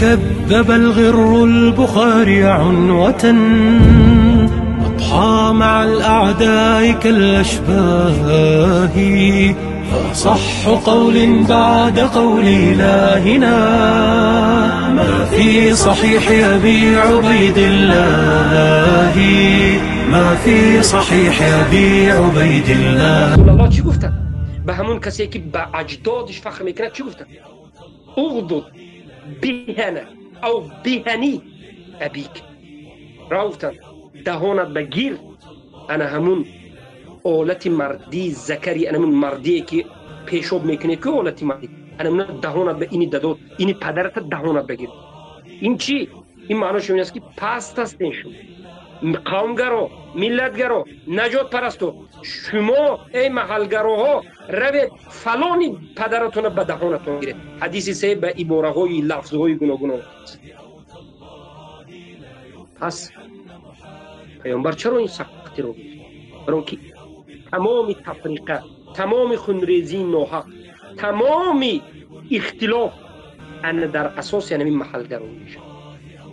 كذب الغر البخاري عنوة، أضحى مع الأعداء كالأشباه. فصح قول بعد قول إلهنا ما في صحيح أبي عبيد الله، ما في صحيح أبي عبيد الله. الله چی گفتن؟ به همون کسی که به اجدادش فخر میکنه چی گفتن؟ اغضض بهنه او بهنی ابیک. را گفتن دهانت بگیر، انا همون آلت مردی ذکری، انا همون مردیه که پیشوب میکنه که آلت مردی، انا همون دهانت به اینی دادو اینی پدرت دهانت بگیر. این چی؟ این معناش این است که پست هستین شما، قومگرا، ملتگرا، نجات پرستو، شما ای محلگراها روید فلانی پدرتون به دهانتون گیره. حدیث سه به عباره های لفظ های گوناگون. پس پیامبر چرا این سختی رو گرفت؟ برای اینکه تمام تفریقه، تمام خونریزی ناحق، تمام اختلاف ان در اساس یعنی محلگرایی میشه.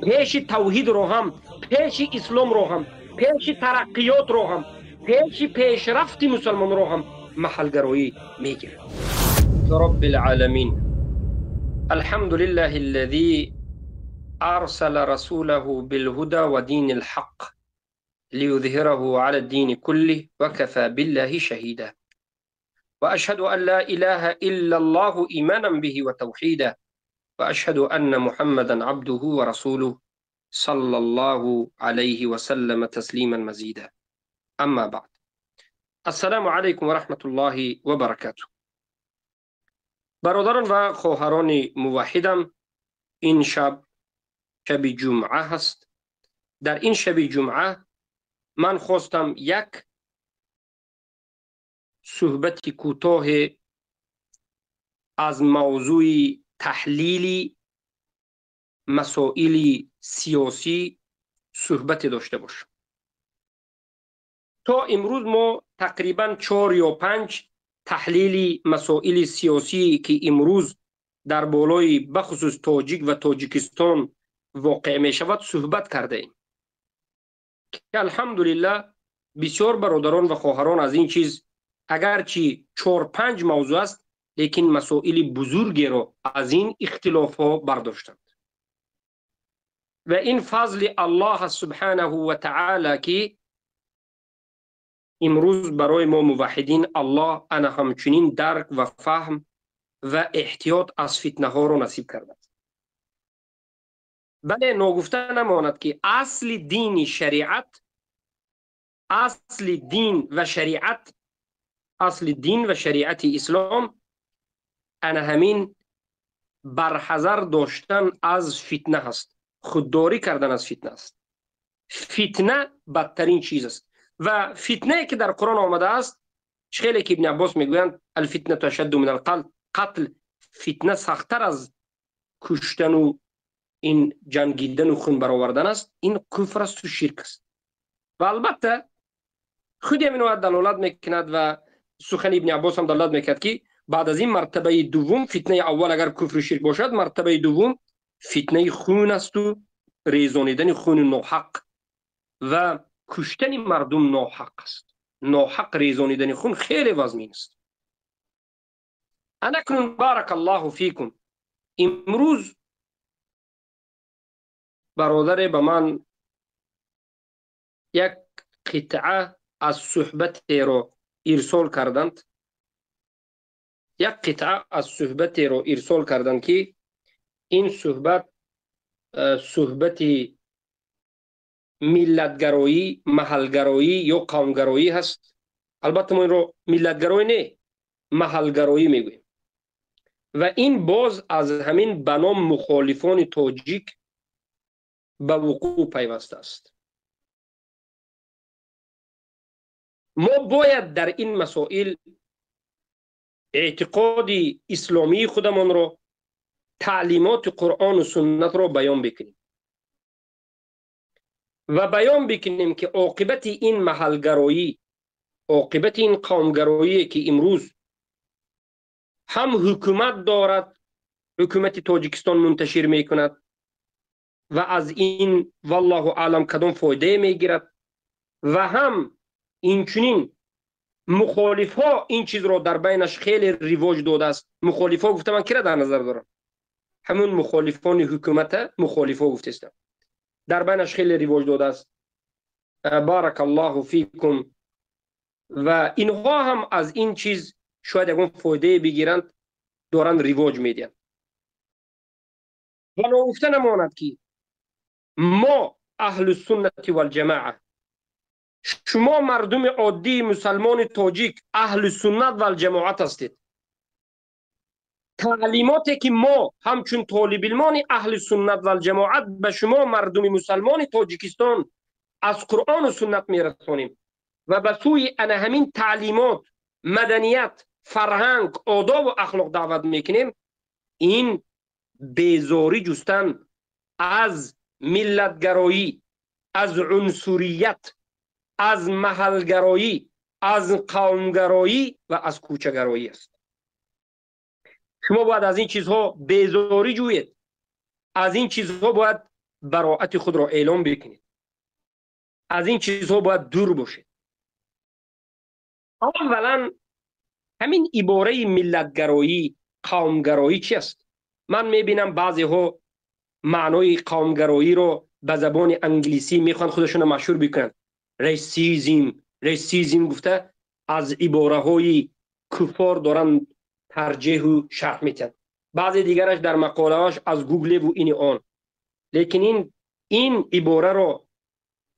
پیش توحید رو هم، پیش اسلام رو هم، پیش ترقیات رو هم، پیش پیشرفت مسلمان رو هم محلگرایی میگیره. رب العالمین، الحمد لله الذي ارسل رسوله بالهدى ودين الحق ليظهره على الدين كله وكفى بالله شهيدا، واشهد ان لا اله الا الله ايمانا به وتوحيدا، واشهد ان محمدا عبده ورسوله صلى الله عليه وسلم تسليما مزيدا. اما بعد، السلام علیکم و رحمت الله و برکاته. برادران و خواهران موحدم، این شب شب جمعه هست. در این شب جمعه من خواستم یک صحبت کوتاه از موضوع تحلیل مسائل سیاسی صحبت داشته باشم. تا امروز ما تقریبا 4 یا 5 تحلیل مسائل سیاسی که امروز در بالای بخصوص تاجیک و تاجیکستان واقع می شود صحبت کرده ایم که الحمدلله بسیار برادران و خواهران از این چیز اگرچه 4-5 موضوع است، لیکن مسائل بزرگی را از این اختلاف ها برداشتند. و این فضل الله سبحانه و تعالی که امروز برای ما موحدین الله انا همچنین درک و فهم و احتیاط از فتنه ها را نصیب کرده است. بله، ناگفته نماند که اصل دین شریعت، اصل دین و شریعت، اصل دین و شریعت اسلام انا همین برحذر داشتن از فتنه هست، خودداری کردن از فتنه است. فتنه بدترین چیز است و فتنه که در قرآن آمده است، خیلی که ابن عباس میگویند الفتنه اشد من القتل، قتل فتنه سخت‌تر از کشتن و این جنگیدن و خون برآوردن است. این کفر است و شرک است. و البته خود همین دلالت میکند و سخن ابن عباس هم دلالت میکند که بعد از این مرتبه دوم، فتنه اول اگر کفر و شرک باشد، مرتبه دوم فتنه خون است و ریزانیدن خون ناحق و کشتن مردم ناحق است. ناحق ریزانیدن خون خیلی وزمین است. اکنون بارک الله فیکم، امروز برادر به من یک قطعه از صحبت را ارسال کردند، یک قطعه از صحبت را ارسال کردند که این صحبت صحبت ملتگرایی، محلگرایی یا قومگرایی هست. البته ما این رو ملتگرایی نه، محلگرایی میگوییم. و این باز از همین بنام مخالفان تاجیک به وقوع پیوسته است. ما باید در این مسائل اعتقاد اسلامی خودمان را، تعلیمات قرآن و سنت را بیان بکنیم و بیان بکنیم که عاقبت این محلگرایی، عاقبت این قومگرایی که امروز هم حکومت دارد، حکومت تاجیکستان منتشر میکند، و از این والله اعلم کدام فایده میگیرد و هم اینچنین مخالف ها این چیز را در بینش خیلی رواج داده است. مخالف ها گفته من کی را در نظر دارم؟ همون مخالفان حکومت مخالف ها گفته استم. در بینش خیلی رواج داده است. بارک الله فیکم. و اینها هم از این چیز شاید یکون فایده بگیرند، دارند رواج میدن. و نگفته نماند که ما اهل سنت و الجماعه، شما مردم عادی مسلمان تاجیک اهل سنت و الجماعت هستید. تعلیماتی که ما همچون طالب علمان اهل سنت و الجماعت به شما مردم مسلمان تاجیکستان از قرآن و سنت میرسانیم و به سوی ان همین تعلیمات، مدنیت، فرهنگ، آداب و اخلاق دعوت میکنیم، این بیزاری جستن از ملتگرایی، از عنصریت، از محلگرایی، از قومگرایی و از کوچه‌گرایی است. شما باید از این چیزها بیزاری جویید، از این چیزها باید براعت خود را اعلام بکنید، از این چیزها باید دور باشید. اولا همین عباره ملتگرایی، قومگرایی چی است؟ من میبینم بعضی ها معنای قومگرایی رو به زبان انگلیسی میخوان خودشون مشهور بکنن. racism، racism گفته از عباره های کفار دارن ترجیح و شرح میتن. بعضی دیگرش در مقاله هاش از گوگل و این آن. لیکن این عباره رو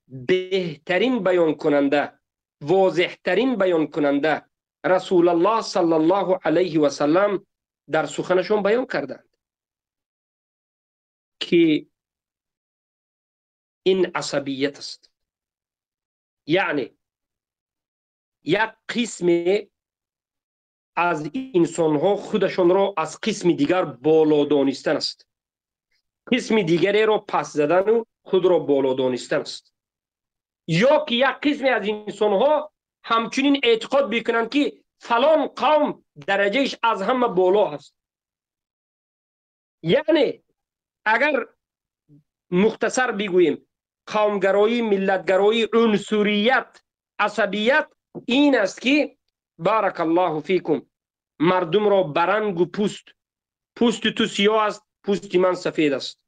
بهترین بیان کننده، واضح ترین بیان کننده رسول الله صلی الله علیه و سلم در سخنشون بیان کردند که این عصبیت است. یعنی یک قسم از انسانها خودشان را از قسم دیگر بالا دانستن است، قسم دیگری را پس زدن و خود را بالا دانستن است. یا که یک قسم از انسانها همچنین اعتقاد بکنند که فلان قوم درجهش از همه بالا هست. یعنی اگر مختصر بگوییم، قومگرایی، ملتگرایی، عنصریت، عصبیت این است که بارک الله فیکم مردم را برنگ و پوست، پوست تو سیاه است، پوست من سفید است،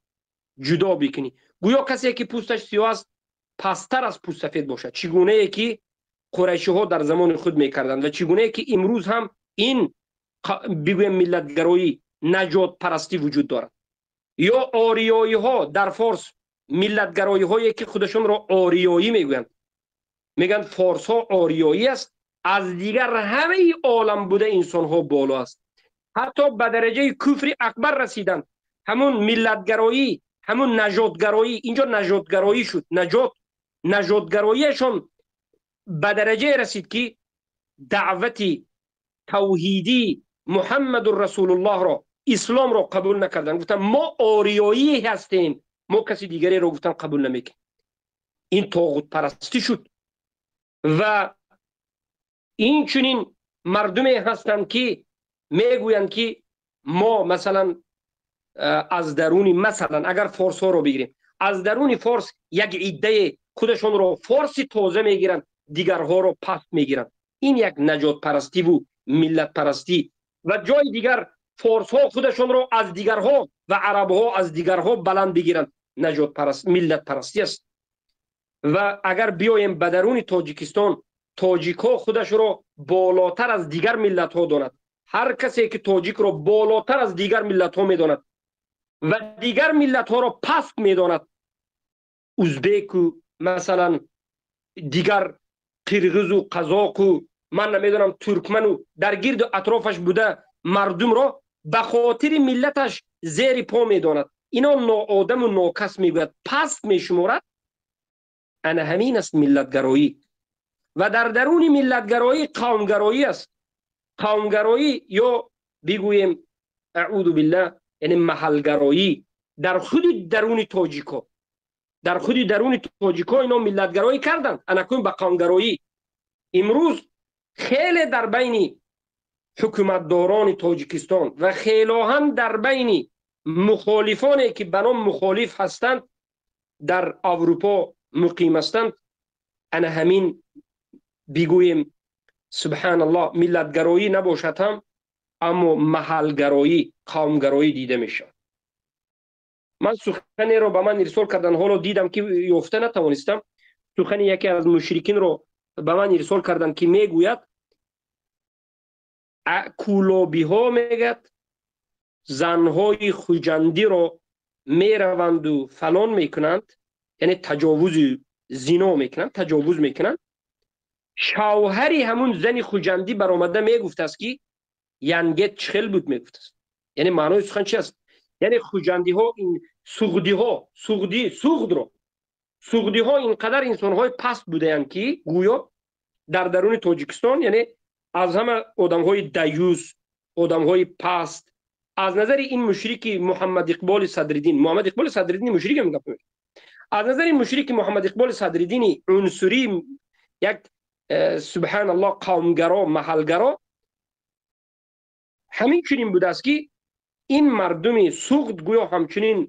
جدا بکنی. گویا کسی که پوستش سیاه است پستر از پوست سفید باشد، چگونه ای که قریشی ها در زمان خود میکردند و چگونه ای که امروز هم این بگویم ملتگرایی، نجات پرستی وجود دارد. یا آریایی ها در فارس، ملتگرایی هایی که خودشون را آریایی میگویند، میگن فارس ها آریایی است، از دیگر همه عالم بوده انسان ها بالا است، حتی به درجه کفر اکبر رسیدند. همون ملتگرایی، همون نژادگرایی، اینجا نژادگرایی شد، نژادگراییشون به درجه رسید که دعوت توحیدی محمد رسول الله را، اسلام را قبول نکردن. گفتن ما آریایی هستیم، ما کسی دیگری را گفتن قبول نمیکنیم. این طاغوت پرستی شد. و این چنین مردمی هستند که میگویند که ما مثلا از درونی، مثلا اگر فارس ها رو بگیریم، از درون فارس یک عده خودشون رو فارسی تازه میگیرن، دیگرها رو پست میگیرن. این یک نجات پرستی و ملت پرستی. و جای دیگر فارس ها خودشون رو از دیگرها و عرب ها از دیگرها بلند بگیرن، نجات پرست، ملت پرستی است. و اگر بیایم به درون تاجیکستان، تاجیک ها خودش رو بالاتر از دیگر ملت ها داند. هر کسی که تاجیک رو بالاتر از دیگر ملت ها میداند و دیگر ملت ها رو پست میداند، ازبک و مثلا دیگر قرغز و قزاق و من نمیدونم ترکمن و در گرد اطرافش بوده مردم را به خاطر ملتش زیر پا میداند، اینا ناآدم و ناکس میگوید، پست میشمارد. انا همین است ملتگرایی. و در درون ملتگرایی قومگرایی است. قومگرایی یا بگوییم اعوذ بالله یعنی محلگرایی در خود درون تاجیکا، در خود درون تاجیکا اینا ملتگرایی کردند، انکون به قومگرایی. امروز خیلی در بین حکومتداران تاجیکستان و خیلی هم در بین مخالفانی که به نام مخالف هستند дар Аврупо муқим ҳастанд, ана ҳамин бигӯем, субҳаналлоҳ, миллатгароӣ набошад ҳам, аммо маҳалгароӣ, қавмгароӣ дида мешавад. Ман суханеро ба ман ирсол карданд, ҳоло дидам ки ёфта натавонистам. Сухани яке аз мушрикинро ба ман ирсол карданд, ки мегӯяд, кӯлобиҳо, мегӯяд, занҳои хуҷандиро мераванду фалон мекунанд, яъне таҷовузи зино мекунанд, таҷовуз мекунанд. Шавҳари ҳамун зани хуҷандӣ баромада мегуфтааст, ки янгет чӣ хел буд, мегуфтааст. Яъне маънои сухан чи аст? Яъне хуҷандиҳо, ин суғдиҳо, суғди, суғдро, суғдиҳо ин қадар инсонҳои паст будаянд, ки гӯё дар даруни Тоҷикистон, яъне аз ҳама одамҳои даюс, одамҳои паст аз назари ин мушрики Муҳаммад Иқболи Садриддин, Муҳаммад Иқболи Садриддини мушрик ҳам гап, аз назари мушрики Муҳаммад Иқболи Садриддини унсурӣ, як субҳаналлоҳ, қавмгаро, маҳалгаро, ҳамин чунин будааст, ки ин мардуми Суғд гӯё ҳамчунин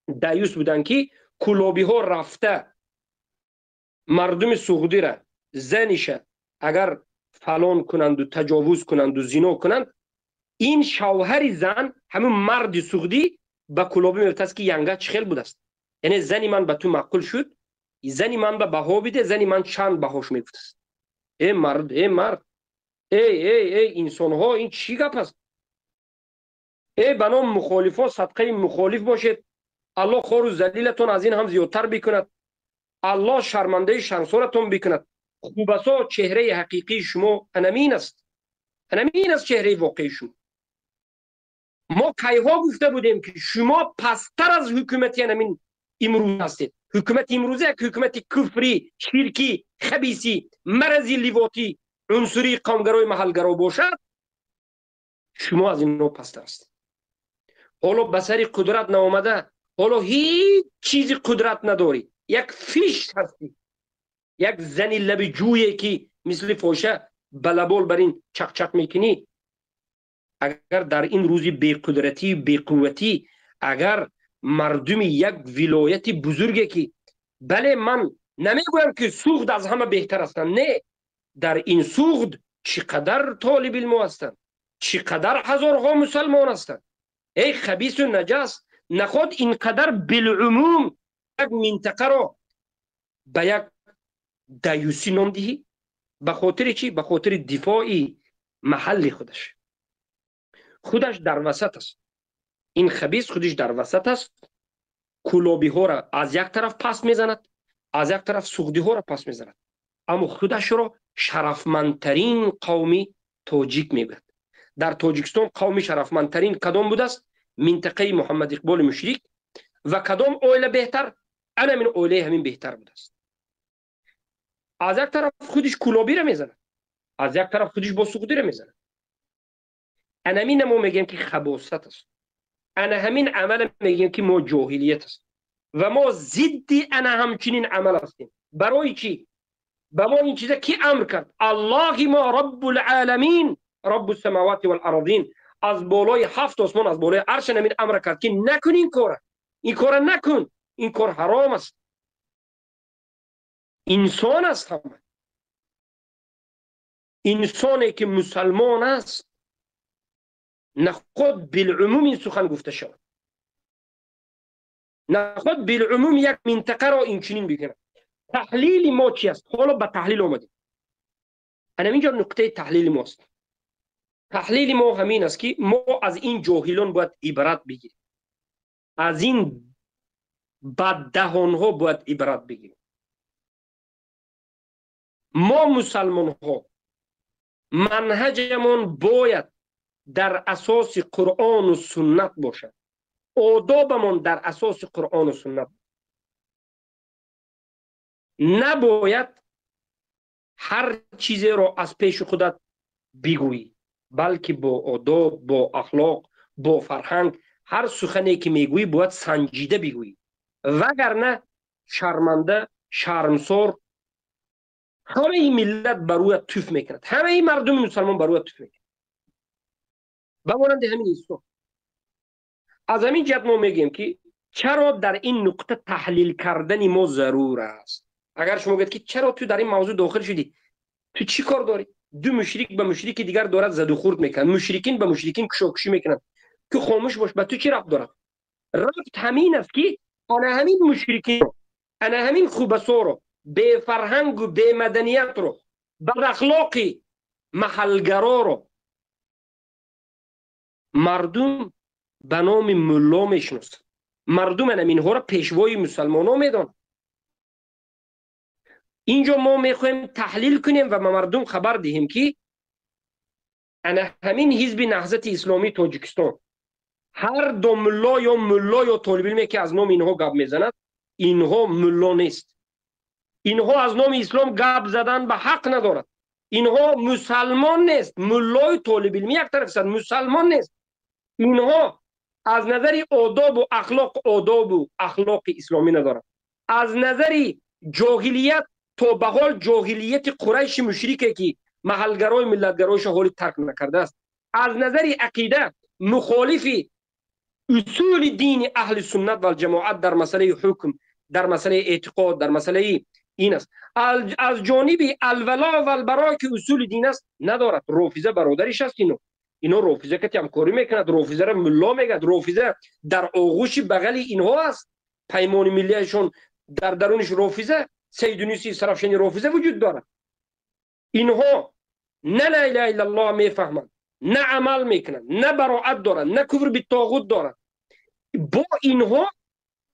даюс буданд, ки кӯлобиҳо рафта мардуми суғдира заниша агар фалон кунанду, таҷовуз кунанду, зино кунанд, ин шавҳари зан, ҳамин марди суғдӣ, ба кӯлобӣ мегуфтааст, ки янга чӣ хел будааст, яъне зани ман ба ту маъқул шуд, зани ман ба баҳо биде, зани ман чанд баҳош, мегуфтааст. Э мард, э мард, эй, эй, эй, инсонҳо, ин чӣ гап аст? Э ба ном мухолифо, садқаи мухолиф бошед, Аллоҳ хору залилатон аз ин ҳам зиёдтар бикунад, Аллоҳ шармандаи шармсоратон бикунад. Хубасо чеҳраи ҳақиқии шумо анамин аст, анамин аст чеҳраи воқеии шумо. Мо кайҳо гуфта будем, ки шумо пасттар аз ҳукумати анамин имрӯз ҳастед. Ҳукумати имрӯза як ҳукумати куфрӣ, ширкӣ, хабисӣ, марази ливотӣ, унсурии, қавмгарои, маҳалгаро бошад, шумо аз инҳо пасттар ҳастед. Ҳоло ба сари қудрат наомада, ҳоло ҳеҷ чизи қудрат надорӣ, як фиш ҳастӣ, як зани лаби ҷӯе, ки мисли фоша балабол бар ин чақчақ мекунӣ. Агар дар ин рӯзи беқудратӣ, беқувватӣ, агар мардуми як вилояти бузурге, ки бале, ман намегӯям, ки Суғд аз ҳама беҳтар ҳастанд, не, дар ин Суғд чӣ қадар толибилмо ҳастанд, чӣ қадар ҳазорҳо мусалмон ҳастанд. Эй хабису наҷас, наход ин қадар билумум як минтақаро ба як даюсӣ ном диҳӣ? Ба хотири чӣ? Ба хотири дифои маҳалли худаш. Худаш дар васат аст, ин хабис худиш дар васат аст, кӯлобиҳоро аз як тараф паст мезанад, аз як тараф суғдиҳоро паст мезанад, аммо худашро шарафмандтарин қавми тоҷик мегӯяд. Дар Тоҷикистон қавми шарафмандтарин кадом будааст? Минтақаи Муҳаммад Иқболи мушрик. Ва кадом оила беҳтар? Ана ҳамин оилаи ҳамин беҳтар будааст. Аз як тараф худиш кӯлобиро мезанад, аз як тараф худиш бо суғдиро мезанад. Анамина мо мегӯем, ки хабосат аст, ана ҳамин амала мегӯем, ки мо ҷоҳилият аст ва мо зидди ана ҳамчунин амал ҳастем. Барои чӣ? Ба мо ин чиза ки амр кард? Аллоҳи мо, Раббулъаламин, Раббу самавати валарадин, аз болои ҳафт осмон, аз болои арш ҳамин амр кард, ки накун ин кора, ин кора накун, ин кор ҳаром аст. Инсон аст ҳама. Инсоне ки мусалмон аст, наход билумум ин сухан гуфта шавад, наход билумум як минтақаро инчунин бикунад. Таҳлили мо чи аст? Ҳоло ба таҳлил омадем. Анам инҷо нуқтаи таҳлили мост. Таҳлили мо ҳамин аст, ки мо аз ин ҷоҳилон бояд ибрат бигирем, аз ин баддаҳонҳо бояд ибрат бигирем. Мо мусалмонҳо манҳаҷамон бояд дар асоси Қуръону суннат бошад, одобамон дар асоси Қуръону суннат. Набояд ҳар чизеро аз пеши худат бигӯӣ, балки бо одоб, бо ахлоқ, бо фарҳанг ҳар сухане ки мегӯӣ, бояд санҷида бигӯӣ, вагарна шарманда, шармсор, ҳамаи миллат ба рӯят туф мекунад, ҳамаи мардуми мусалмон ба рӯят туф мекунад, ба монанди ҳамин инсон. Аз ҳамин ҷиҳат мо мегӯем, ки چرا در این نقطه تحلیل کردن ما ضرور است؟ اگر شما گفت که چرا تو در این موضوع داخل شدی، تو چی کار داری؟ دو مشرک به مشرک دیگر دارد زد و خورد میکنن، مشرکین به مشرکین کشاکشی میکنن، که خاموش باش، به تو چی ربط دارد؟ ربط همین است که انا همین مشرکین رو، انا همین خوبسو رو، به فرهنگ و به مدنیت رو، بر اخلاقی محلگرا رو مردم به نام ملا میشناسند. مردم اینها را پیشوای مسلمان ها میدان. اینجا ما میخوایم تحلیل کنیم و مردم خبر دهیم که انا همین حزب نهضت اسلامی تاجیکستان هر دو ملا یا ملا یا طالب علمی که از نام اینها گپ میزند، اینها ملا نیست. اینها از نام اسلام گپ زدن به حق ندارد. اینها مسلمان نیست. ملای طالب علمی یک طرف است، مسلمان نیست. اینها از نظر آداب و اخلاق، آداب و اخلاق اسلامی ندارد. از نظر جاهلیت تا به حال جاهلیت قریش مشرکه که محلگرای ملتگرایش حالی ترک نکرده است. از نظر عقیده مخالف اصول دین اهل سنت و الجماعت در مسئله حکم، در مسئله اعتقاد، در مسئله این است. از جانب الولا و البرا که اصول دین است ندارد. رافضه برادرش است. اینو رافضه که همکاری میکند، رافضه را ملا میگه، رافضه در آغوش بغل اینها است. پیمان ملیشون در درونش رافضه، سیدونیسی سرافشنی رافضه وجود دارد. اینها نه لا اله الا الله میفهمند، نه عمل میکنند، نه براعت دارند، نه کفر به طاغوت دارند. با اینها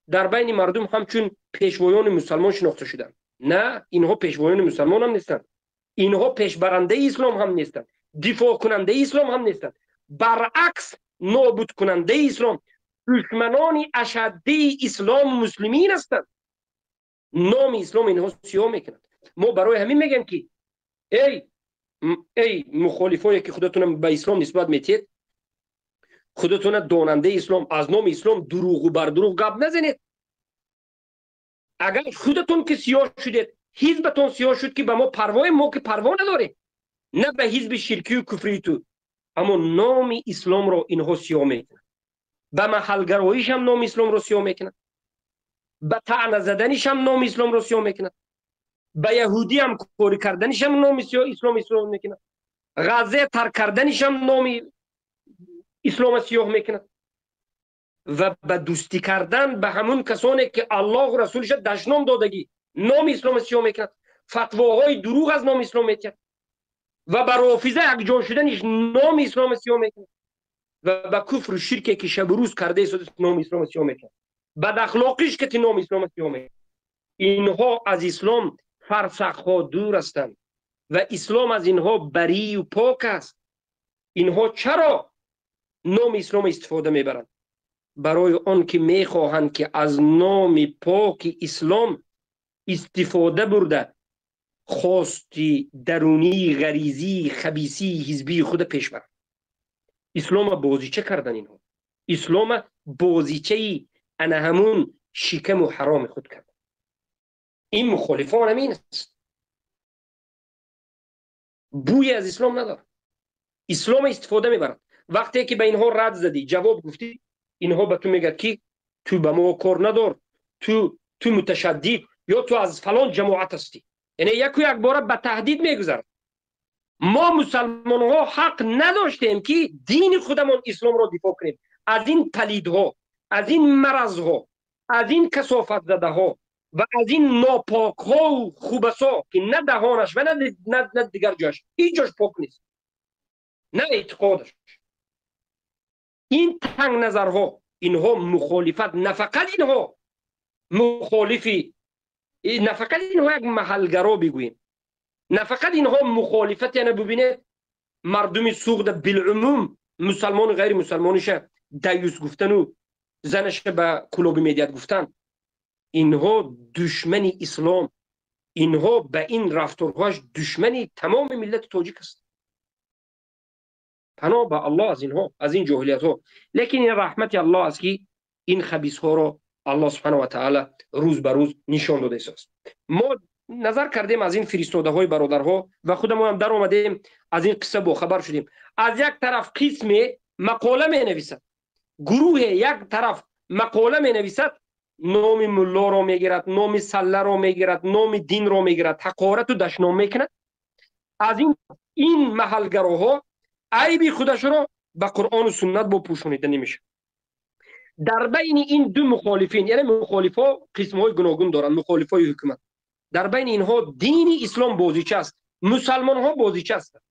در بین مردم همچون پیشوایان مسلمان شناخته شدند. نه، اینها پیشوایان مسلمان هم نیستند، اینها پیشبرنده اسلام هم نیستند، دفاع کننده اسلام هم نیستند، برعکس نابود کننده اسلام، دشمنان اشدی اسلام مسلمین هستند. نام اسلام اینها سیاه میکنند. ما برای همین میگم که ای مخالفایی که خودتون به اسلام نسبت میتید، خودتون داننده اسلام، از نام اسلام دروغ و بر دروغ گپ نزنید. اگر خودتون که سیاه شدید، حزبتون سیاه شد که به ما پروای، ما که پروا نداریم، نه به حزب شرکی و کفری تو، اما نام اسلام رو اینها سیاه میکنن. به محلگراییش هم نام اسلام رو سیاه میکنن، به طعنه زدنش هم نام اسلام رو سیاه میکنن، به یهودی هم کاری کردنش هم نام اسلام میکنن، غزه ترک کردنش هم نام اسلام سیاه میکنن و به دوستی کردن به همون کسانی که الله و رسولش دشنام دادگی نام اسلام سیاه میکنن، فتواهای دروغ از نام اسلام میکنن و به رافضه یک جا شدنش نام اسلام سیاه میکنن و به کفر و شرک که شب و روز کرده است نام اسلام سیاه میکنن، بد اخلاقیش که نام اسلام سیاه میکنن. اینها از اسلام فرسخ‌ها دور هستند و اسلام از اینها بری و پاک است. اینها چرا نام اسلام استفاده میبرند؟ برای آن که میخواهند که از نام پاک اسلام استفاده برده خواستی درونی غریزی خبیثی حزبی خود پیش برند. اسلام بازیچه کردن اینها، اسلام بازیچه انا همون شکم و حرام خود کردن. این مخالفان همین است، بوی از اسلام نداره، اسلام استفاده میبرند. وقتی که به اینها رد زدی، جواب گفتی، اینها به تو میگه که تو به ما کار ندار، تو متشدد یا تو از فلان جماعت هستی. یعنی یک و یک باره به تهدید میگذرد. ما مسلمان ها حق نداشتیم که دین خودمان اسلام را دفاع کنیم از این پلیدها، از این مرض ها، از این کثافت زده ها و از این ناپاک ها و خوبسا که نه دهانش و نه دیگر جاش، هیچ جاش پاک نیست، نه اعتقادش. این تنگ نظرها، اینها مخالفت، نه فقط اینها مخالفی، نه فقط اینها یک محلگرا بگوییم، نه فقط اینها مخالفت، یعنی ببینید مردم سوغد بالعموم مسلمان و غیر مسلمانش دیوس گفتن و زنش به کلوب میدیت گفتن، اینها دشمن اسلام، اینها به این رفتارهاش دشمنی تمام ملت تاجیک است. پناه به الله از اینها، از این جاهلیت ها. لیکن این رحمت الله است که این خبیث ها را الله سبحانه و تعالی روز به روز نشان داده است. ما نظر کردیم از این فرستاده های برادرها و خودمون هم در آمدیم از این قصه با خبر شدیم. از یک طرف قسم مقاله می نویسد، گروه یک طرف مقاله می نویسد نام ملا را میگیرد، نام سله را میگیرد، نام دین را میگیرد، حقارت و دشنام میکند. از این محلگراها عیب خودش را به قرآن و سنت با پوشانیده نمیشه. در بین این دو مخالفین، یعنی مخالفا قسم های گوناگون دارند، مخالفای حکومت، در بین اینها دین اسلام بازیچه است، مسلمان ها بازیچه هستند.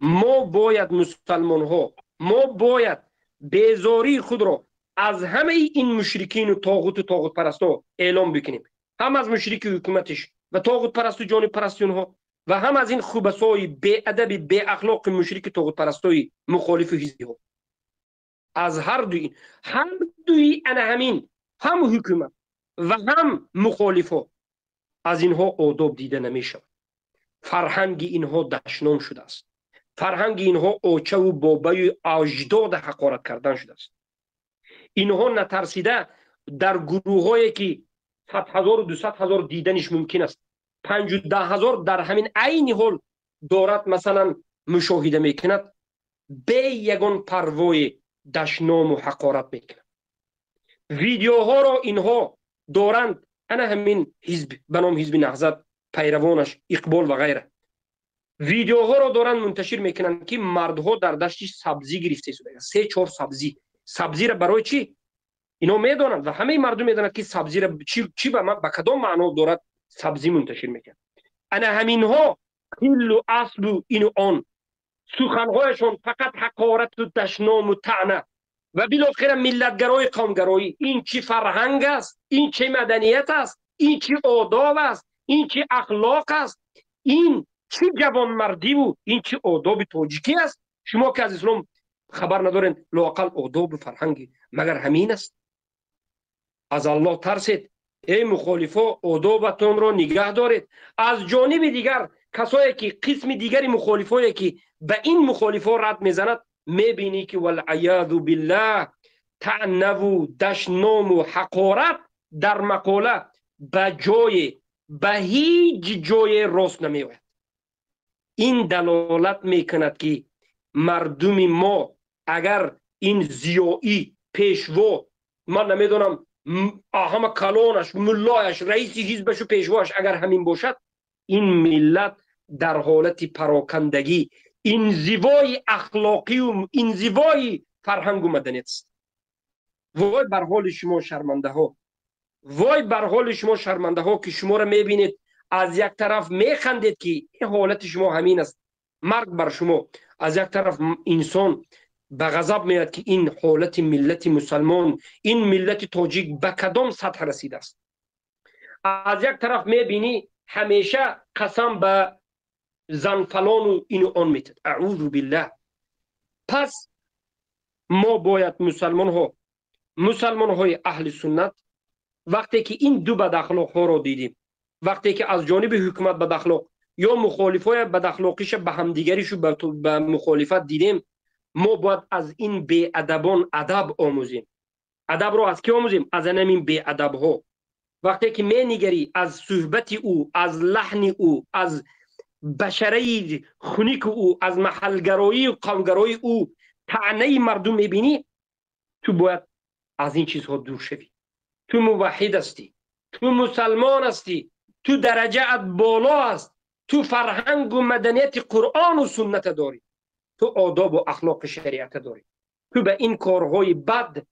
ما باید مسلمان ها، ما باید بیزاری خود را از همه این مشرکین و طاغوت و طاغوت پرستا اعلام بکنیم، هم از مشرک حکومتش و طاغوت پرست و جانب پرست اونها و هم از این خبثای بی ادب بی اخلاق مشرک طاغوت پرستای مخالف حزبی ها. از هر دوی، هر دوی انا همین، هم حکومت و هم مخالف ها، از اینها آداب دیده نمیشود. فرهنگ اینها دشنام شده است، فرهنگ اینها اوچه و بابای اجداد حقارت کردن شده است. اینها نترسیده در گروه هایی که 100,000 و 200,000 دیدنش ممکن است، 5 و 10,000 در همین عین حال دارد مثلا مشاهده میکند، به یگان پروای دشنام و حقارت میکند. ویدیوها را اینها دارند، انا همین حزب به نام حزب نهضت، پیروانش اقبال و غیره، ویدیوها را دارند منتشر میکنند که مردها در دشت سبزی گرفته شده، 3-4 سبزی. سبزی را برای چی؟ اینا میدانند و همه مردم میدانند که سبزی را چی به کدام معنا دارد سبزی منتشر میکنند. انا همینها کل و اصل و این و آن سخنهایشان فقط حقارت و دشنام و طعنه و بالاخره ملتگرای قومگرایی. این چی فرهنگ است؟ این چه مدنیت است؟ این چه آداب است؟ این چه اخلاق است؟ این چه جوانمردی و این چه آداب تاجیکی است؟ شما که از اسلام خبر ندارین، لااقل آداب و فرهنگی مگر همین است؟ از الله ترسید ای مخالفا، آدابتون را نگه دارید. از جانب دیگر کسایی که قسم دیگری مخالفایی که به این مخالفا رد میزند، میبینی که والعیاذ بالله طعنه و دشنام و حقارت در مقاله به جای، به هیچ جای راست نمیآید. این دلالت میکند که مردم ما اگر این زیایی پیشوا، من نمیدونم همه کلانش، ملایش، رئیس حزبش و پیشواش اگر همین باشد، این ملت در حالت پراکندگی، انزوای اخلاقی و انزوای فرهنگ و مدنیت است. وای بر حال شما شرمنده ها، وای بر حال شما شرمنده ها که شما را میبینید از یک طرف میخندید که این حالت شما همین است، مرگ بر شما. از یک طرف انسان به غضب میاد که این حالت ملت مسلمان، این ملت تاجیک به کدام سطح رسیده است. از یک طرف میبینی همیشه قسم به زن فلان و این و آن میتد، اعوذ بالله. پس ما باید مسلمان ها، مسلمان های اهل سنت، وقتی که این دو بد اخلاق ها را دیدیم، وقتی که از جانب حکومت بد اخلاق یا مخالفای بد اخلاقیش به همدیگریش به مخالفت دیدیم، ما باید از این بی ادبان ادب آموزیم. ادب رو از کی آموزیم؟ از همین بی ادب ها. وقتی که می نگری از صحبت او، از لحن او، از بشره خنک او، از محلگرایی و قومگرایی او طعنه مردم میبینی، تو باید از این چیزها دور شوی. تو موحد هستی، تو مسلمان هستی، تو درجه ات بالا است، تو فرهنگ و مدنیت قرآن و سنت داری، تو آداب و اخلاق شریعت داری، تو به این کارهای بد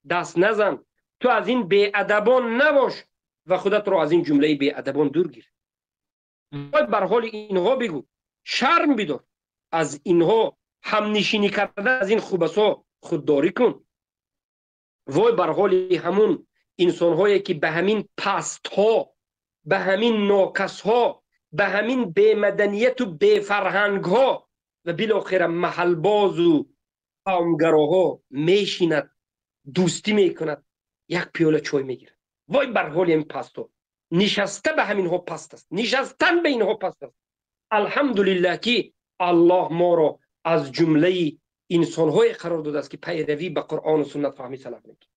دست نزن، تو از این بی‌ادبان نباش و خودت رو از این جمله بی‌ادبان دور گیر. باید بر حال اینها بگو، شرم بدار از اینها، همنشینی کردن از این خوبسا خودداری کن. وای بر حال همون انسان‌هایی که به همین پست ها، به همین ناکس ها، به همین بی‌مدنیت و بی‌فرهنگ ها و بالاخره محلباز و قومگراها میشیند، دوستی میکند، یک پیاله چای میگیرد. وای بر حال این پستو نشسته به همین ها پست است، نشستن به اینها پست است. الحمدلله که الله ما را از جمله انسان‌های قرار داده است که پیروی به قرآن و سنت فهمی سلف میکنه،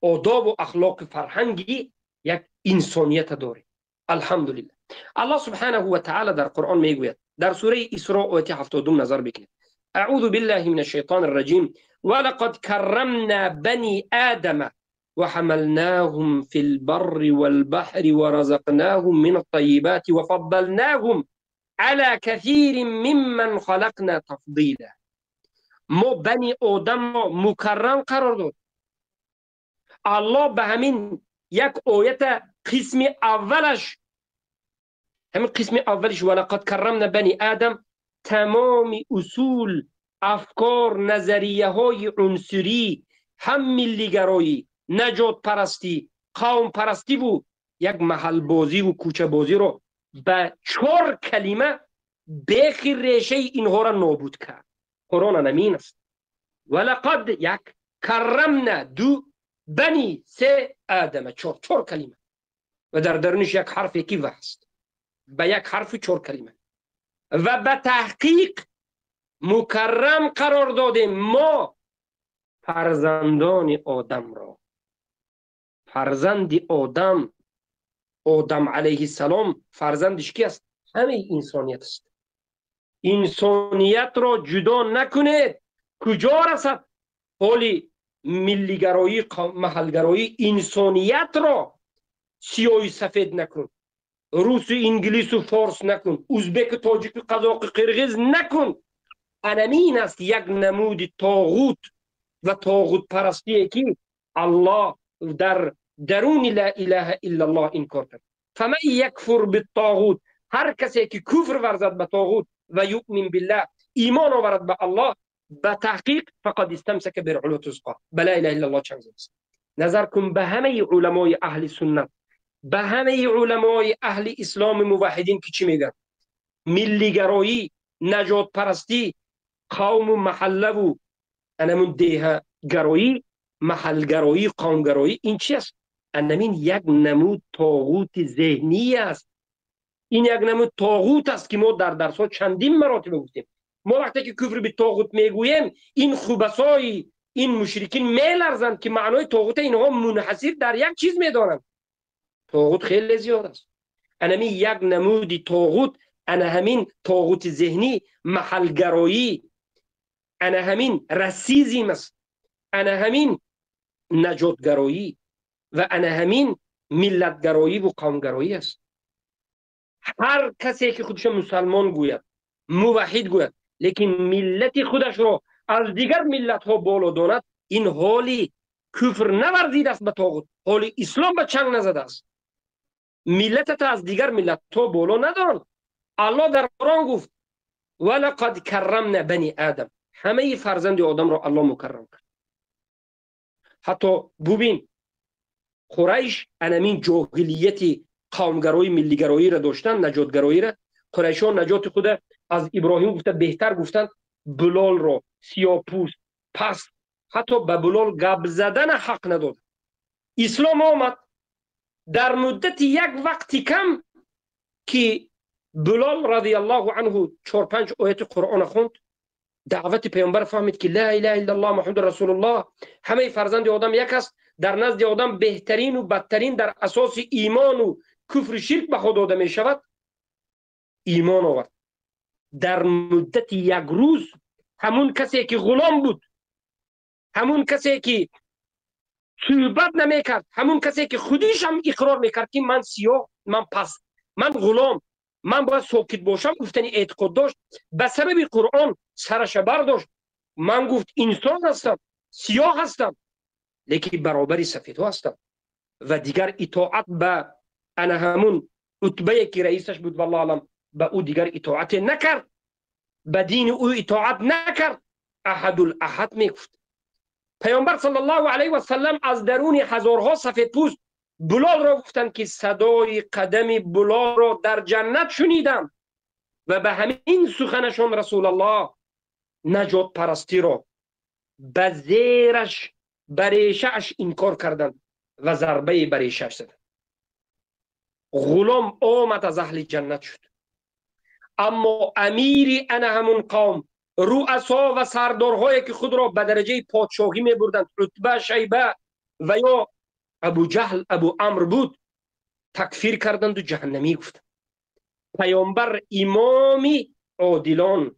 آداب و اخلاق فرهنگی یک انسانیت داره. الحمدلله. الله سبحانه و تعالی در قرآن میگوید در سوره اسراء آیه 72 نظر بکنید. اعوذ بالله من الشیطان الرجیم ولقد کرمنا بنی آدم وحملناهم في البر والبحر ورزقناهم من الطيبات وفضلناهم على كثير ممن خلقنا تفضیلا. ما بنی آدم را مکرم قرار داد. الله به همین یک آیت قسم اولش، همین قسم اولش ولقد کرمنا بنی آدم، تمام اصول، افکار، نظریه های عنصری، هم ملیگرایی، نجات پرستی، قوم پرستی و یک محل بازی و کوچه بازی رو به 4 کلمه بیخ ریشه اینها را نابود کرد. قرآن همین است. ولقد 1، کرمنا 2، بنی 3، آدم 4 کلمه و در درونش یک حرف یکی و هست، به یک حرف 4 کلمه و به تحقیق مکرم قرار دادیم ما فرزندان آدم را. فرزند آدم، آدم علیه السلام فرزندش کی است؟ همه انسانیت است. انسانیت را جدا نکنید. کجا رسد حالی ملیگرایی، محلگرایی؟ انسانیت را سیاه سفید نکن، روس و انگلیس و فارس نکن، ازبک و تاجیک و قزاق و قرغیز نکن. انمین است یک نمود طاغوت و طاغوت پرستی که الله در درون لا اله الا الله انکار کرد. فمن یکفر بالطاغوت، هر کسی که کفر ورزد به طاغوت و یؤمن بالله، ایمان آورد به الله، به تحقیق فقد استمسک بالعروة الوثقی، به لا اله الا الله چنگ زد. نظر کن به همه علمای اهل سنت، به همه علمای اهل اسلام موحدین که چی میگن؟ ملیگرایی، نجات پرستی، قوم و محله و انمون دیه گرایی، محل گرایی، قوم گرایی، این چی است؟ انمین یک نمود طاغوت ذهنی است. این یک نمود طاغوت است که ما در درس ها چندین مراتب گفتیم. ما وقتی که کفر به طاغوت میگوییم، این خبثای این مشرکین میلرزند که معنای طاغوت اینها منحصر در یک چیز میدانند. طاغوت خیلی زیاد است. انمی یک نمود طاغوت، انا همین طاغوت ذهنی، محلگرایی، انا همین رسیزم است، انا همین نجاتگرایی و انا همین ملتگرایی و قومگرایی است. هر کسی که خودش مسلمان گوید، موحد گوید، لیکن ملت خودش را از دیگر ملت ها بالا داند، این حالی کفر نورزیده است به طاغوت، حالی اسلام به چنگ نزده است. ملتت از دیگر ملت ها بالا ندارند. الله در قرآن گفت ولقد کرمنا بنی آدم، همه فرزند آدم را الله مکرم کرد. حتی ببین قریش انمین جاهلیت قومگرایی، ملیگرایی را داشتن، نجاتگرایی را. قریشان نجات خود از ابراهیم گفته بهتر گفتن، بلال را سیاه‌پوست پس حتی به بلال گپ زدن حق نداد. اسلام آمد در مدت یک وقتی کم که بلال رضی الله عنه 4-5 آیت قرآن خوند، دعوت پیامبر فهمید که لا اله الا الله محمد رسول الله، همه فرزند آدم یک است، در نزد آدم بهترین و بدترین در اساس ایمان و کفر و شرک به خود داده می شود. ایمان آورد. در مدت یک روز همون کسی که غلام بود، همون کسی که صحبت نمیکرد، همون کسی که خودش هم اقرار میکرد که من سیاه، من پس، من غلام، من باید ساکت باشم، گفتنی اعتقاد داشت، به سبب قرآن سرش برداشت. من گفت انسان هستم، سیاه هستم، لیکن برابری سفیدها هستم. و دیگر اطاعت به انا همون عتبه که رئیسش بود والله اعلم، به او دیگر اطاعت نکرد، به دین او اطاعت نکرد. احد الاحد میگفت. پیامبر صلی الله علیه و سلم از درون هزارها سفید پوست بلال را گفتند که صدای قدم بلال را در جنت شنیدم و به همین سخنشان رسول الله نجات پرستی را به زیرش بریشش انکار کردند و ضربه بریشش زدند. غلام آمد از اهل جنت شد، اما امیر انا همون قوم، رؤسا و سردارهایی که خود را به درجه پادشاهی می بردند، عتبه، شیبه و یا ابو جهل، ابو عمرو بود، تکفیر کردند و جهنمی گفتند. پیامبر امامی عادلان،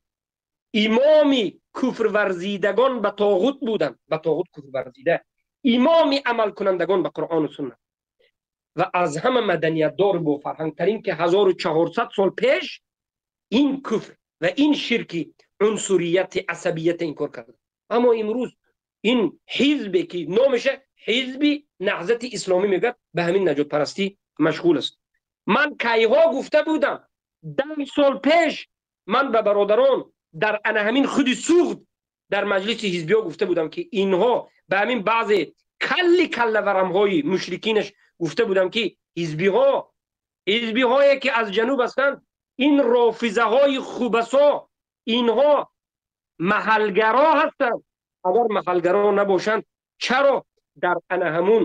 امامی куфр варзидагон ба тоғут буданд, ба тоғут куфр варзида, имоми амал кунандагон ба Қуръон ва суннат ва аз ҳама маданиятдор бо фарҳангтарин, ки 1400 сол пеш ин куфр ва ин ширки унсурияти асабият инкор кард. Аммо имрӯз ин ҳизбе ки номаша ҳизби наҳзати исломӣ мегӯяд, ба ҳамин наҷотпарастӣ машғул аст. Ман кайҳо гуфта будам, 10 сол пеш ман ба бародарон дар ана ҳамин худи Суғд дар маҷлиси ҳизбиҳо гуфта будам, ки инҳо ба ҳамин баъзе калли каллаварамҳои мушрикинаш гуфта будам, ки ҳизбиҳое ки аз ҷануб ҳастанд, ин рофизаҳои хубасо, инҳо маҳалгаро ҳастанд. Агар маҳалгаро набошанд, чаро дар ана ҳамун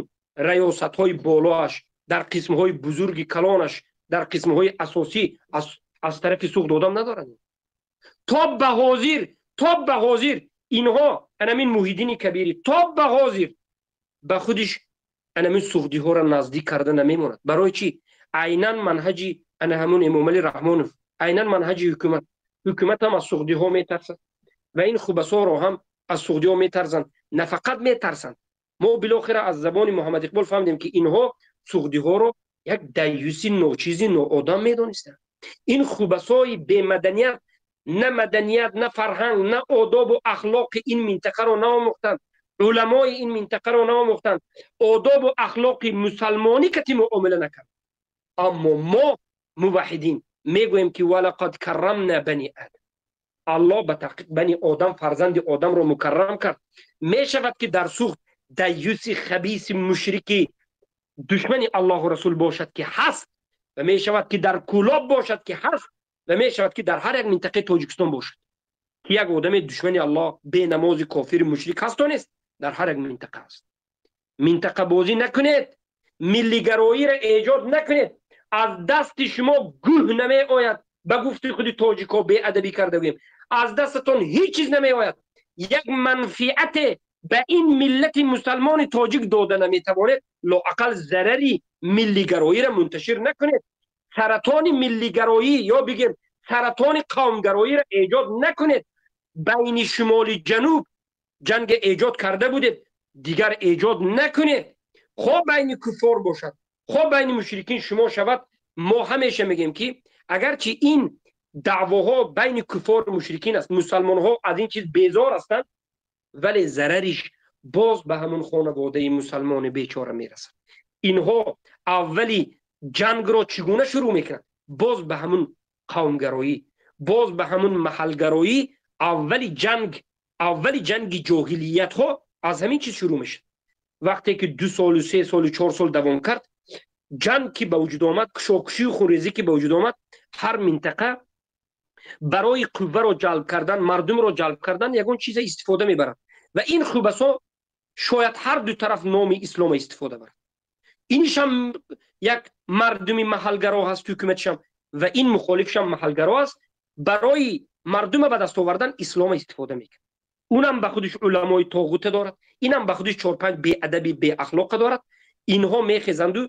раёсатҳои болоаш, дар қисмҳои бузурги калонаш, дар қисмҳои асосӣ аз тарафи Суғд одам надоранд? То ба ҳозир инҳо анамин Муҳиддини Кабирӣ то ба ҳозир ба худиш анамин суғдиҳоро наздик карда намемонад. Барои чӣ? Айнан манҳаҷи ана ҳамун Эмомалӣ Раҳмонов, айнан манҳаҷи ҳукумат. Ҳукумат ҳам аз суғдиҳо метарсад ва ин хубасоро ҳам аз суғдиҳо метарсанд. На фақат метарсанд, мо билохира аз забони Муҳаммад Иқбол фаҳмидем, ки инҳо суғдиҳоро як даюси ночизи ноодам медонистанд. Ин хубасои бемаданият на маданият, на фарҳанг, на одобу ахлоқи ин минтақаро наомӯхтанд, уламои ин минтақаро наомӯхтанд, одобу ахлоқи мусалмонӣ кати муомила накард. Аммо мо муваҳидин мегӯем, ки валақад каррамна бани адам, Аллоҳ ба таҳқиқ бани одам, фарзанди одамро мукаррам кард. Мешавад, ки дар Суғд даюси хабиси мушрики душмани Аллоҳу расул бошад, ки ҳаст, ва мешавад, ки дар Кӯлоб бошад, ки ҳаст, ва мешавад, ки дар ҳар як минтақаи Тоҷикистон бошад, ки як одами душмани Аллоҳ, бенамози кофири мушрик ҳасту нест, дар ҳар як минтақа аст. Минтақабозӣ накунед, миллигароиро эҷод накунед. Аз дасти шумо гӯҳ намеояд. Ба гуфти худи тоҷикҳо беадабӣ карда гӯем, аз дастатон ҳеҷ чиз намеояд. Як манфиате ба ин миллати мусалмони тоҷик дода наметавонед, лоақал зарари миллигароиро мунташир накунед. Саратони миллигароӣ ё бигем саратони қавмгароиро эҷод накунед. Байни шимоли ҷануб ҷанг эҷод карда будед, дигар эҷод накунед. Хо байни куффор бошад, хо байни мушрикин шумо шавад. Мо ҳамеша мегӯем, ки агарчи ин даъвоҳо байни куффору мушрикин аст, мусалмонҳо аз ин чиз безор ҳастанд, вале зарариш боз ба ҳамон хонаводаи мусалмони бечора мерасад. Инҳо аввали ҷангро чӣ гуна шурӯъ мекунанд? Боз ба ҳамун қавмгароӣ, боз ба ҳамун маҳалгароӣ. Аввали ҷанг, аввали ҷанги ҷоҳилиятҳо аз ҳамин чиз шурӯъ мешавад. Вақте ки 2 солу 3 солу 4 сол давом кард, ҷанг ки ба вуҷуд омад, кушокушию хунрезӣ ки ба вуҷуд омад, ҳар минтақа барои қувваро ҷалб кардан, мардумро ҷалб кардан ягон чиза истифода мебарад. Ва ин хубасо шояд ҳар ду тараф номи ислома истифода барад. Инишам як мардуми маҳалгаро ҳаст, ҳукуматшам, ва ин мухолифшам маҳалгаро аст. Барои мардума ба даст овардан ислома истифода мекунад. Унам ба худиш уламои тоғута дорад, инам ба худиш 4-5 беадаби беахлоқа дорад. Инҳо мехезанду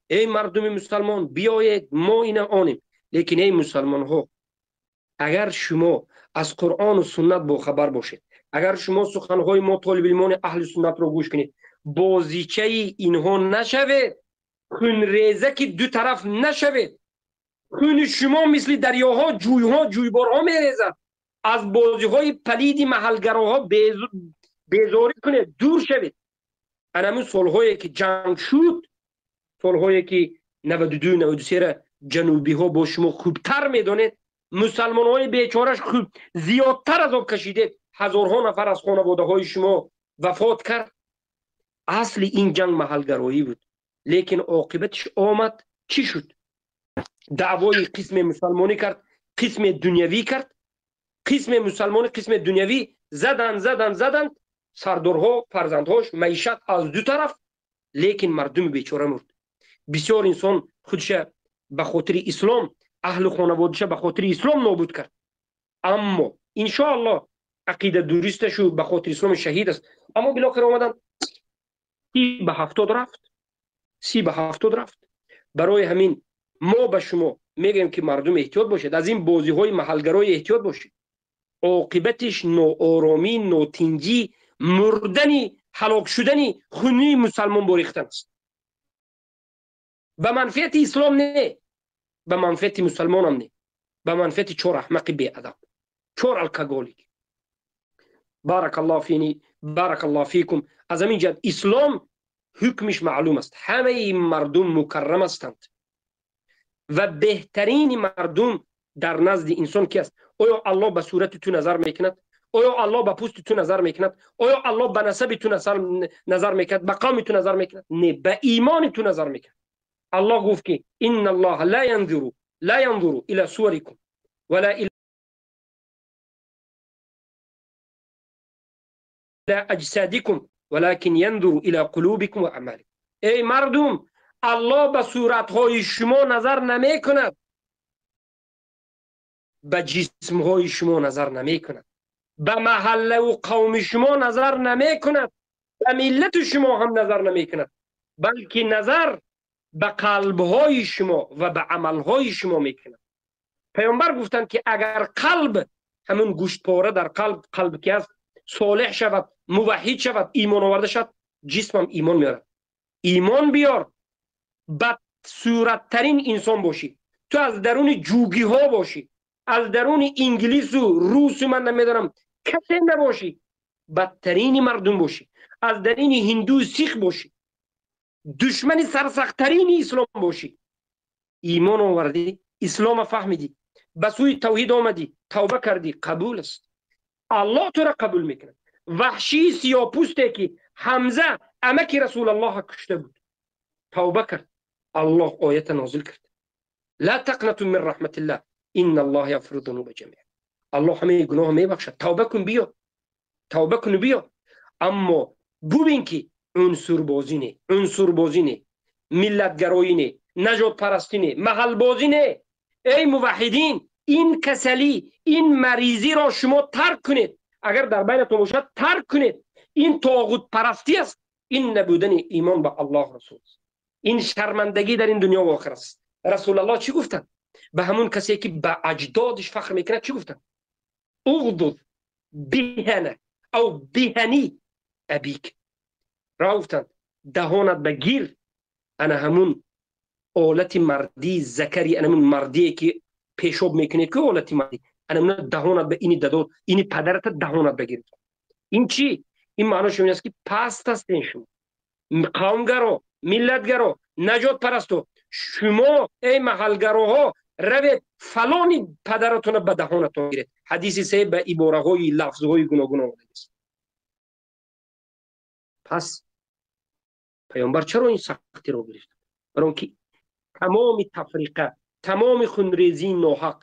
эй мардуми мусалмон, биёед мо ина онем. Лекин эй мусалмонҳо, агар шумо аз Қуръону суннат бохабар бошед, агар шумо суханҳои мо толибилмони аҳли суннатро гӯш кунед, бозичаи инҳо нашавед, хунрезаки ду тараф нашавед. Хуни шумо мисли дарёҳо, ҷӯйҳо, ҷӯйборҳо мерезад. Аз бозиҳои палиди маҳалгароҳо безорӣ кунед, дур шавед. Анамун солҳое ки ҷанг шуд, солҳое ки 92 93 ҷанубиҳо бо шумо хубтар медонед, мусалмонҳои бечораш хуб зиёдтар азоб кашидед, ҳазорҳо нафар аз хонаводаҳои шумо вафот кард. Асли ин ҷанг маҳалгароӣ буд, лекин оқибатиш омад чӣ шуд? Даъвои қисме мусалмонӣ кард, қисме дунявӣ кард, қисме мусалмонӣ, қисме дунявӣ. Задан, задан, задан, сардорҳо, фарзандҳош, маишат аз ду тараф, лекин мардуми бечора мурд. Бисёр инсон худша ба хотири ислом, аҳлу хонаводаша ба хотири ислом нобуд кард. Аммо иншоаллоҳ ақида дурусташу ба хотири ислом шаҳид аст. Аммо билохира омадан 30 ба 70 рафт, 30 ба 70 рафт. Барои ҳамин мо ба шумо мегӯем, ки мардум, эҳтиёт бошед, аз ин бозиҳои маҳалгарои эҳтиёт бошед. оқибатиш ноороми, нотинҷӣ, мурдани, ҳалок шудани, хуни мусалмон борихтан аст. Ба манфиати ислом не, ба манфиати мусалмонам не, ба манфиати чор аҳмақи беадаб, чор алкоголик. Баракаллоҳ фини, баракаллоҳ фикум. Аз ҳамин ҷиҳат ислом ҳукмиш маълум аст. Ҳамаи мардум мукаррам ҳастанд ва беҳтарини мардум дар назди инсон ки аст? Оё Аллоҳ ба сурати ту назар мекунад? Оё Аллоҳ ба пӯсти ту назар мекунад? Оё Аллоҳ ба насаби ту назар мекунад? Ба қавми ту назар мекунад? Не, ба имони ту назар мекунад. Аллоҳ гуфт ки инналлоҳ ла янзуру ила суарикум ва ла ила аҷсадикум валакин янзуру ила қулубикум ва аъмаликум. Эй мардум, Аллоҳ ба суратҳои шумо назар намекунад, ба ҷисмҳои шумо назар намекунад, ба маҳаллаву қавми шумо назар намекунад, ба миллати шумо ҳам назар намекунад, балки назар ба қалбҳои шумо ва ба амалҳои шумо мекунад. Паёмбар гуфтанд ки агар қалб, ҳамун гӯштпора дар қалб, қалб ки аст, солеҳ шавад, муваҳҳид шавад, имон оварда шавад, ҷисмам имон меорад. Имон биёр, бадсураттарин инсон бошӣ, ту аз даруни ҷугиҳо бошӣ, аз даруни инглису русу ман намедонам касе набошӣ, бадтарини мардум бошӣ, аз дарини ҳинду сих бошӣ, душмани сарсахттарини ислом бошӣ, имон овардӣ, ислома фаҳмидӣ, ба сӯи тавҳид омадӣ, тавба кардӣ, қабул аст. Аллоҳ тура қабул мекунад. Ваҳшии сиёпӯсте ки Ҳамза амаки Расулаллоҳ кушта буд, тавба кард, Аллоҳ оята нозил кард: ла тақнату мин раҳматиллаҳ инналлоҳ яғфиру зунуба ҷамиа. Аллоҳ ҳамаи гуноҳ мебахшад. Тавба кун, биё, тавба кун, биё. Аммо бубин ки унсурбозӣ не, унсурбозӣ не, миллатгароӣ не, наҷотпарастӣ не, маҳалбозӣ не. Эй муваҳҳидин, ин касалӣ, ин маризиро шумо тарк кунед. Агар дар байнатон бошад, тарк кунед. Ин тоғутпарастӣ аст, ин набудани имон ба Аллоҳ расул аст, ин шармандагӣ дар ин дунё ва охир аст. Расулаллоҳ чӣ гуфтанд? Ба ҳамун касе ки ба аҷдодиш фахр мекунад чӣ гуфтанд? Уғдуд биҳана ав биҳани абик. Ро гуфтанд даҳонат ба гир, ана ҳамун олати мардӣ закари, ана ҳамун мардие ки пешоб мекунед, ки олати мардӣ, ана ҳамун даҳонат ба ини дадод, ини падарата даҳонат ба гир. Ин чӣ? Ин маънош ин аст ки паст ҳастен шумо, қавмгаро, миллатгаро, наҷотпарасто. Шумо эй маҳалгароҳо, равед фалони падаратона ба даҳонатон гиред. Ҳадиси се ба ибораҳои лафзҳои гуногун омадааст. Пас паёмбар чаро ин сахтиро гирифт? Барои он ки тамоми тафриқа, тамоми хунрезии ноҳақ,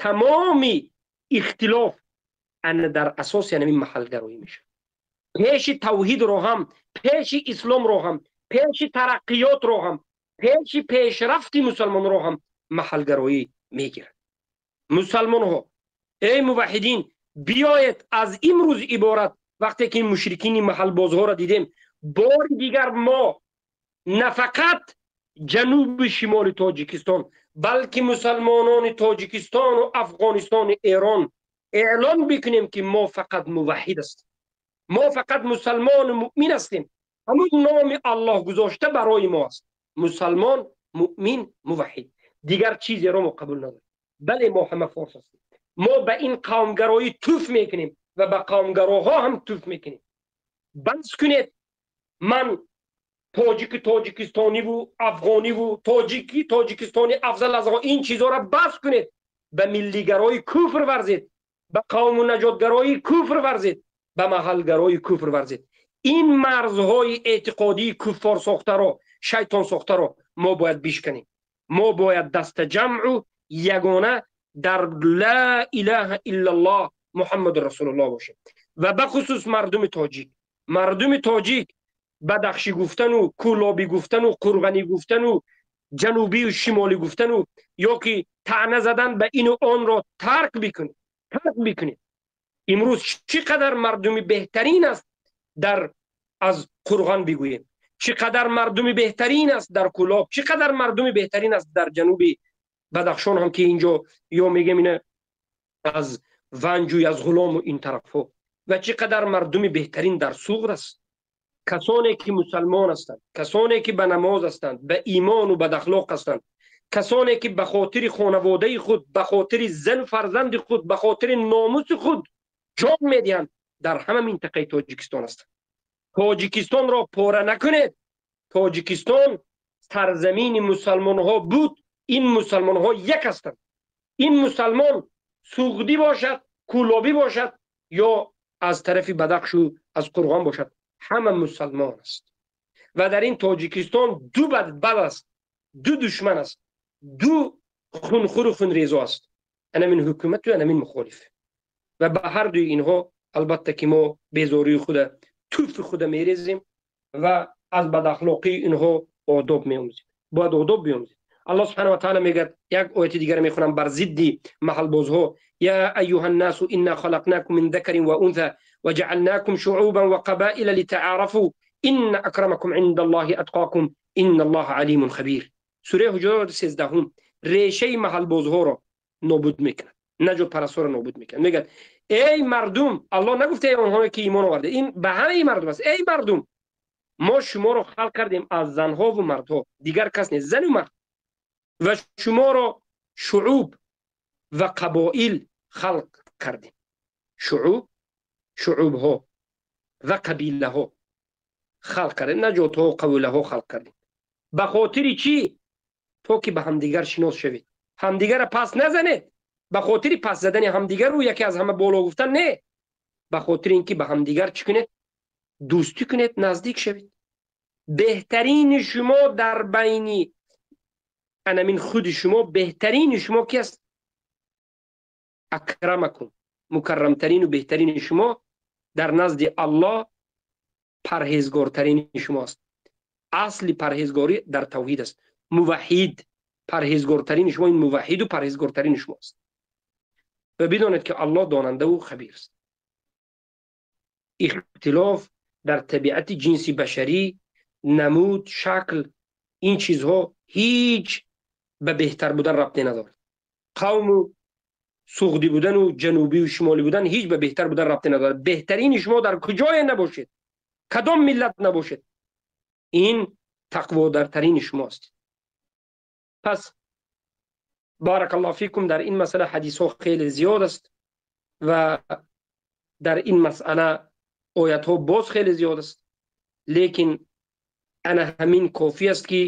тамоми ихтилоф ана дар асоси ҳамин маҳалгароӣ мешавад. Пеши тавҳидро ҳам, пеши исломро ҳам, пеши тараққиётро ҳам, пеши пешрафти мусалмонро ҳам маҳалгароӣ мегирад. Мусалмонҳо, эй муваҳҳидин, биёед аз имрӯз иборат, вақте ки мушрикини маҳалбозҳоро дидем, бори дигар мо на фақат ҷануби шимоли Тоҷикистон, балки мусалмонони Тоҷикистону Афғонистону Эрон эълон бикунем ки мо фақат муваҳҳид ҳастем, мо фақат мусалмону муъмин ҳастем. Ҳамун номи Аллоҳ гузошта барои мо аст: мусалмон, муъмин, муваҳҳид. Дигар чизеро мо қабул надорем. Бале, мо ҳама форс ҳастем. Мо ба ин қавмгароӣ туф мекунем ва ба қавмгароҳо ҳам туф мекунем. Бас кунед, ман тоҷики тоҷикистониву афғониву тоҷики тоҷикистони афзал аз ин чизҳоро бас кунед. Ба миллигарои куфр варзед, ба қавму наҷотгароии куфр варзед, ба маҳалгарои куфр варзед. Ин марзҳои эътиқодии куффор сохтаро, шайтон сохтаро мо бояд бишканем. Мо бояд дастаҷамъу ягона дар ла илаҳа иллаллоҳ Муҳаммаду расулуллоҳ бошем. Ва бахусус мардуми тоҷик, мардуми тоҷик бадахшӣ гуфтану кӯлобӣ гуфтану қурғанӣ гуфтану ҷанубию шимолӣ гуфтану ё ки таъна задан ба ину онро тарк бикунед, тарк бикунед. Имрӯз чӣ қадар мардуми беҳтарин аст дар аз Қурғон бигӯем, чӣ қадар мардуми беҳтарин аст дар Кӯлоб, чӣ қадар мардуми беҳтарин аст дар ҷануби Бадахшон ҳам ки инҷо ё мегӯем ина аз Ванҷу Язғулому ин тарафҳо, ва чӣ қадар мардуми беҳтарин дар Суғд аст. Касоне ки мусалмон ҳастанд, касоне ки ба намоз ҳастанд, ба имону бадахлоқ ҳастанд, касоне ки ба хотири хонаводаи худ, ба хотири зану фарзанди худ, ба хотири номуси худ ҷон медиҳанд, дар ҳама минтақаи Тоҷикистон ҳастанд. Тоҷикистонро пора накунед. Тоҷикистон сарзамини мусалмонҳо буд. Ин мусалмонҳо як ҳастанд. Ин мусалмон суғдӣ бошад, кӯлобӣ бошад ё аз тарафи Бадахшу аз Қурғон бошад, ҳама мусалмон аст. Ва дар ин Тоҷикистон ду бад аст, ду душман аст, ду хунхӯру хунрезо аст. Анамин ҳукумату анамин мухолиф. Ва ба ҳар дуи инҳо албатта ки мо безории худа, туфи худа мерезем ва аз бадахлоқии инҳо одоб меомӯзем. Бояд одоб биомӯзем. Аллоҳ субҳанаҳу ва таъала мегӯяд, як ояти дигар мехонам бар зидди маҳалбозҳо: я айюҳа ннасу инна халақнакум мин закарин ва унса ва ҷаалнакум шуъубан ва қабаила литаъарафу инна акрамакум инда Аллоҳи атқокум инна Аллоҳа алимун хабир. Сураи Ҳуҷурот 13 решаи маҳалбозҳоро нобуд мекунад, наҷотпарастҳоро нобуд мекунад. Мегӯяд: эй мардум, Аллоҳ нагуфта эй онҳое ки имон оварда, ин ба ҳамаи мардум аст. Эй мардум, мо шуморо халқ кардем аз занҳову мардҳо, дигар кас нест, зану мард, ва шуморо шуъуб ва қабоил халқ кардем. Шуъуб, шуъубҳо ва қабилаҳо халқ кардем, наҷотҳо, қабилаҳо халқ кардем. Ба хотири чӣ? То ки ба ҳамдигар шинос шавед, ҳамдигарро пас назанед. Ба хотири пас задани ҳамдигару яке аз ҳама боло гуфтан не, ба хотири ин ки ба ҳамдигар чӣ кунед? Дӯстӣ кунед, наздик шавед. Беҳтарини шумо дар байни анамин худи шумо, беҳтарини шумо ки аст? Акрамакум, мукаррамтарину беҳтарини шумо дар назди Аллоҳ парҳезгортарини шумо аст. Асли парҳезгорӣ дар тавҳид аст. Муваҳҳид, парҳезгортарини шумо ин муваҳҳиду парҳезгортарини шумо аст. Ва бидонед ки Аллоҳ донандаву хабир аст. Ихтилоф дар табиати ҷинси башарӣ, намуд, шакл, ин чизҳо ҳеҷ ба беҳтар будан рабте надорад. Қавму суғдӣ будану ҷанубию шимолӣ будан ҳеҷ ба беҳтар будан рабте надорад. Беҳтарини шумо дар куҷое набошед, кадом миллат набошед, ин тақводартарини шумо аст. Пас баракаллоҳу фикум, дар ин масъала ҳадисҳо хеле зиёд аст ва дар ин масъала оятҳо боз хеле зиёд аст, лекин ана ҳамин кофӣ аст ки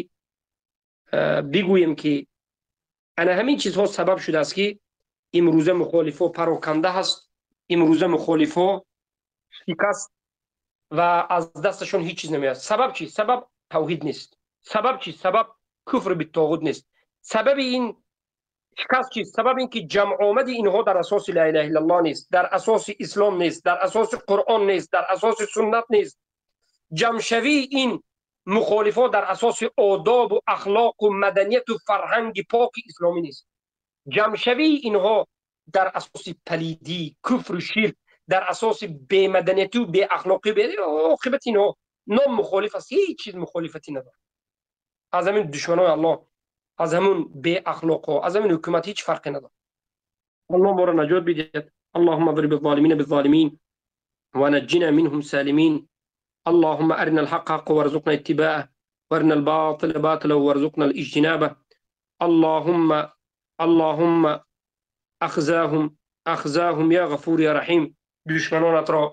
бигӯем ки ана ҳамин чизҳо сабаб шудааст ки имрӯза мухолифҳо пароканда ҳаст, имрӯза мухолифҳо шикаст ва аз дасташон ҳеҷ чиз намеояд. Сабаб чист? Сабаб тавҳид нест. Сабаб чист? Сабаб куфр битоғут нест. Сабаби ин шикаст чист? Сабаб ин ки ҷамъомади инҳо дар асоси ла илаҳа иллаллоҳ нест, дар асоси ислом нест, дар асоси Қуръон нест, дар асоси суннат нест. Ҷамъшавии ин мухолифҳо дар асоси одобу ахлоқу маданияту фарҳанги поки исломӣ нест. Ҷамъшавии инҳо дар асоси палидӣ, куфру ширк, дар асоси бемаданияту беахлоқӣ, оқибати инҳо ном мухолиф аст, ҳеҷ чиз мухолифатӣ надорад. Аз ҳамин душманои Аллоҳ, аз ҳамун беахлоқҳо, аз ҳамин ҳукумат ҳеҷ фарқе надорад. Аллоҳ моро наҷот бидиҳад. Аллоҳумма адриб الظالمین بالظالمین ونجنا منهم سالمین. اللهم أرنا الحق حقا وارزقنا اتباعه وارنا الباطل باطلا وارزقنا الاجتنابه. اللهم اخزاهم اخزاهم یا غفور یا رحیم. دشمنانت را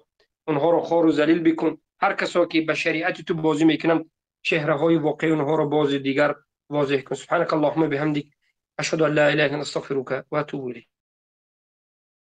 اونها را خوار و ذلیل بکن. هر کسا که به شریعت تو بازی میکنند چهره های واقعی اونها را باز دیگر واضح کن. سبحانك اللهم بحمدك اشهد ان لا اله الا انت استغفرك واتوب اليك.